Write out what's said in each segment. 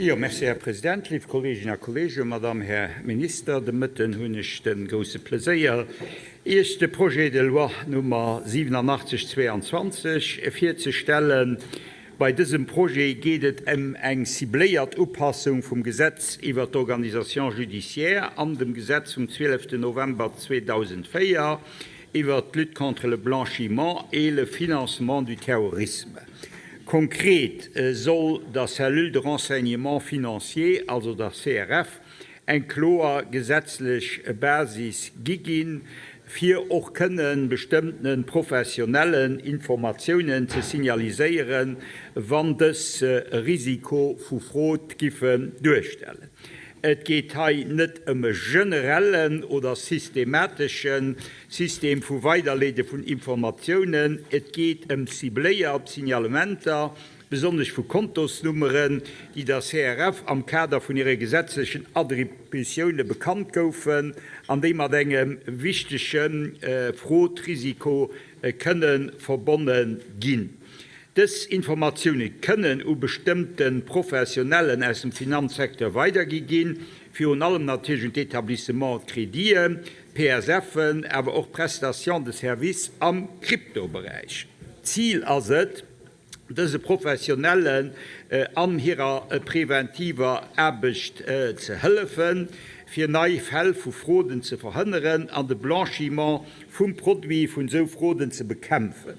Jo, merci, Här President, léif Kolleeginnen a Kolleegen, Madame, Här Minister. De Mëtten hunn ech de grouse Pleséier, Iech de Projet de loi Nummer 87 22 virzestellen. Bei dësem Projet geet et ëm eng cibléiert Upassung vum Gesetz iwwert d'Organisation judiciaire an dem Gesetz vum 12 November 2004 iwwert d'Lutte contre le blanchiment et le financement du terrorisme. Konkret soll der Cellule de renseignement financier, also der CRF, eng kloer gesetzlech Basis gi ginn, fir och kënne bestëmmtene Professionellen Informatiounen ze signaliséieren, wann dës e Risiko vu Fraude giffen duerstellen. Et geet hei net ëm e generellen oder systematesche System vu Weiderleede vun Informatiounen, et geet ëm cibléiert Signalementer, besonnesch vu Kontosnummeren, déi der CRF am Kader vun hire gesetzlechen Attributioune bekannt goufen an déi mat engem wichtege Fraude-Risiko kënne verbonne ginn. Dës Informatioune kënnen u bestëmmte Professionellen aus dem Finanzsecteur weidergi ginn, virun allem natierlech un d'Établissements de créditen, PSFen, awer och Prestations de services am Kryptoberäich. Zil ass et, dëse Professionellen an hirer preventiver Aarbecht ze hëllefen, fir nei Fäll vu Frauden ze verhënneren an de Blanchiment vum Produit vun esou Frauden ze bekämpfen.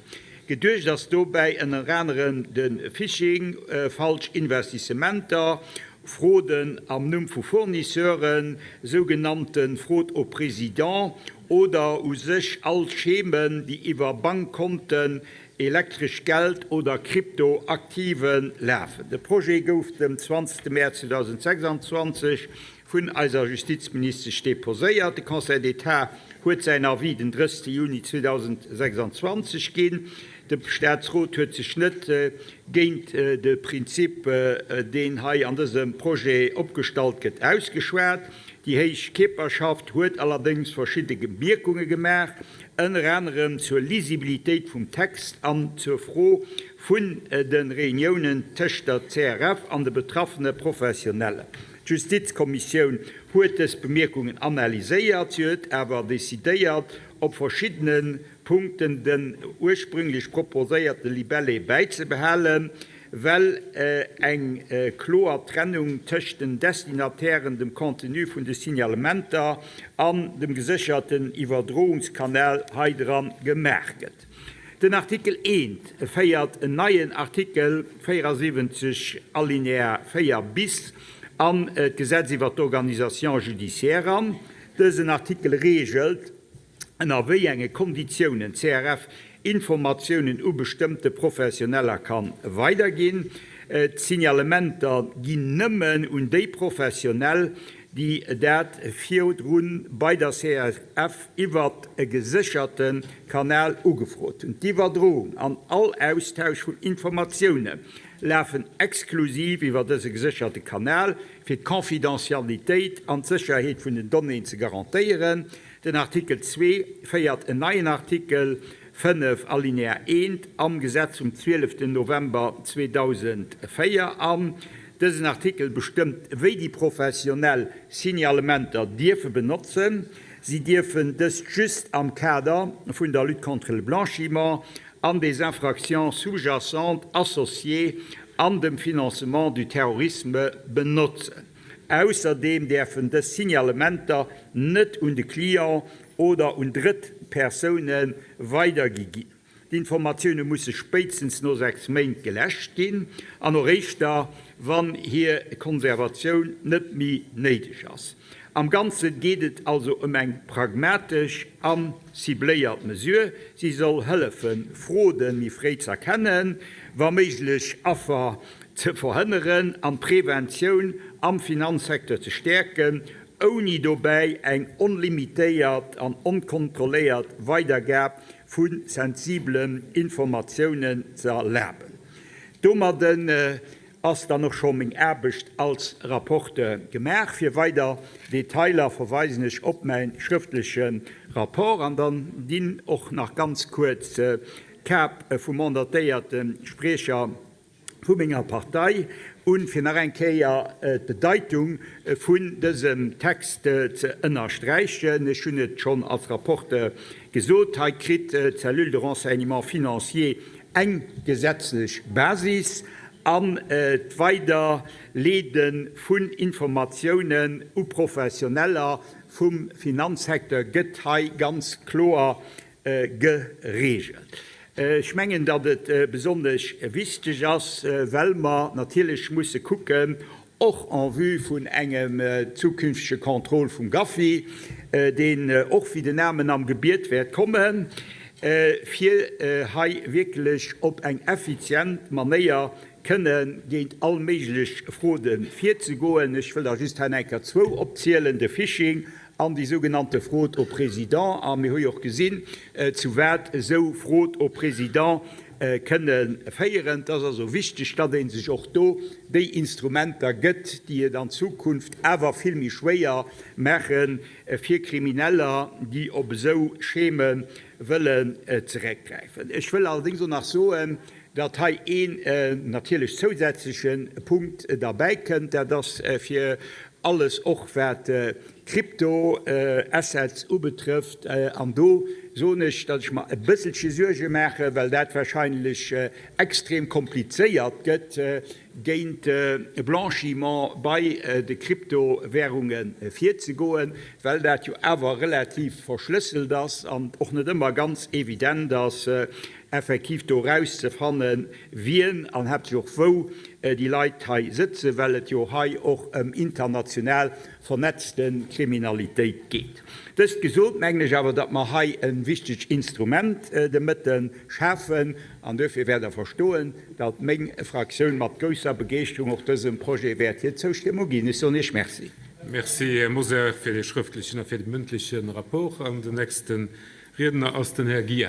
Geduecht ass dobäi ënner anerem de Phishing, falsch Investissementer, Fraude am Numm vu Fournisseuren, sougenannte Fraude au président oder u sech all Schemen, déi iwwer Bankkonten, elektrescht Geld oder Kryptoaktive lafen. De Projet gouf den 20 Mäerz 2026 vun eiser Justizministesch deposéiert. De Conseil d'État huet säin Avis den 30 Juni 2026 ginn. De Staatsrot huet sech net géint de Prinzip, deen hei an dësem Projet opgestallt gëtt, ausgeschwat. Déi héich Kierperschaft huet allerdéngs verschidde Bemierkunge gemaach, ënner anerem zur Lisibilitéit vum Text an zur Fro vun de Reuniounen tëscht der CRF an de betraffene Professionellen. D'Justizkommissioun huet dës Bemierkungen analyséiert. Si huet awer decidéiert, op verschiddene Punkten den ursprünglech proposéierte Libellé bäizebehalen, well eng kloer Trennung tëscht den Destinatairen, dem Contenu vun de Signalementer an dem gesécherten Iwwerdroungskanal hei dra gemaach gëtt. Den Artikel I féiert en neien Artikel 74 Alinéa 4 bis an d'Gesetz iwwert d'Organisation judiciaire an. Dësen Artikel reegelt, ënner wéi enge Konditiounen d'CRF Informatiounen u bestëmmte Professioneller ka weiderginn. D'Signalementer ginn nëmmen un déi Professionell, déi dat virdru bei der CRF iwwert e gesécherte Kanal ugefrot hunn. D'Iwwerdroung an all Austausch vun Informatioune lafen exklusiv iwwer dëse gesécherte Kanal, fir d'Confidentialitéit an d'Sécherheet vun den Donnéeën ze garantéieren. Den Artikel 2 féiert en neien Artikel 5, Alinéa 1 am Gesetz vum 12 November 2004 an. Dësen Artikel bestëmmt, wéi déi Professionell Signalementer dierfe benotzen. Si dierfen dëst just am Kader vun der Lutte contre le blanchiment an des infractions sous-jacentes associées an dem Financement du terrorisme benotzen. Ausserdeem däerfen dës Signalementer net un de Client oder un drëtt Persoune weidergi ginn. D'Informatioune musse spéitstens no 6 Méint geläscht ginn an och réischt da wann hir Konservatioun net méi néideg ass. Am Ganze geet et also ëm eng pragmatesch a cibléiert Mesure. Si soll hëllefen, Fraude méi fréi z'erkennen, wa méiglech Affer ze verhënneren an d'Preventioun am Finanzsecteur ze stäerken, ouni dobäi eng onlimitéiert an onkontrolléiert Weidergab vu sensibelen Informatiounen ze erlaben. Domadden ass dann och scho meng Aarbecht als Rapporteur gemaach. Fir weider Detailer verweisen ech op mäi schrëftleche Rapport an dann dinn och nach ganz kuerz d'Kap vum mandatéierte Spriecher. vu menger Partei un, fir nach eng Kéier d'Bedeitung vun dësem Text ze ënnersträichen. Ech hunn et schonn als Rapporteur gesot, Hei kritt d'Cellule de renseignement financier eng gesetzlech Basis an d'Weiderleede vun Informatiounen u Professioneller vum Finanzsecteur gëtt hei ganz kloer geregelt. Ech mengen, datt et besonnesch wichteg ass, well mer natierlech musse kucken, och en vue vun engem zukünftege Contrôle vum GAFI, deen och wéi den Amen am Gebiet wäert kommen, fir hei wierklech op eng effizient Manéier kënne géint all méiglech Fraude virzegoen. Ech wëll der just hei nach eng Kéier zwou opzielen, de Phishing an déi sougenannte Fraude au président. A mir hu jo och gesinn, zu wat esou Fraude au président kënne féieren. Et ass also wichteg, datt ee sech och do déi Instrumenter gëtt, déi et an Zukunft awer vill méi schwéier maache fir Krimineller, déi op esou Scheme wëllen zeréckgräifen. Ech wëll allerdéngs och nach soen, datt hei een natierlech zousätzleche Punkt derbäikënnt, dat ass fir alles och wat Crypto-Assets ubetrëfft. An do soen ech, datt ech mer e bësselche Suerge maachen, well dat wahrscheinlech extrem komplizéiert gëtt, géint Blanchiment bei de Kryptowärunge virzegoen, well dat jo awer relativ verschlësselt ass an och net ëmmer ganz evident ass, effektiv do erauszefannen, wien an haaptsächlech och wou déi Leit hei sëtzen, well et jo hei och ëm international vernetzte Kriminalitéit geet. Dëst gesot, mengen ech awer, datt mer hei e wichtegt Instrument de Mëtte schafen, an duerfir wäert Der verstoen, datt meng Fraktioun mat grousser Begeeschterung och dësem Projet wäert hir Zoustëmmung ginn. Ech soen Iech Merci. Merci, Här Mosar, fir dee schrëftlechen a fir de mündleche Rapport. An den nächste Riedner ass den Här Guy.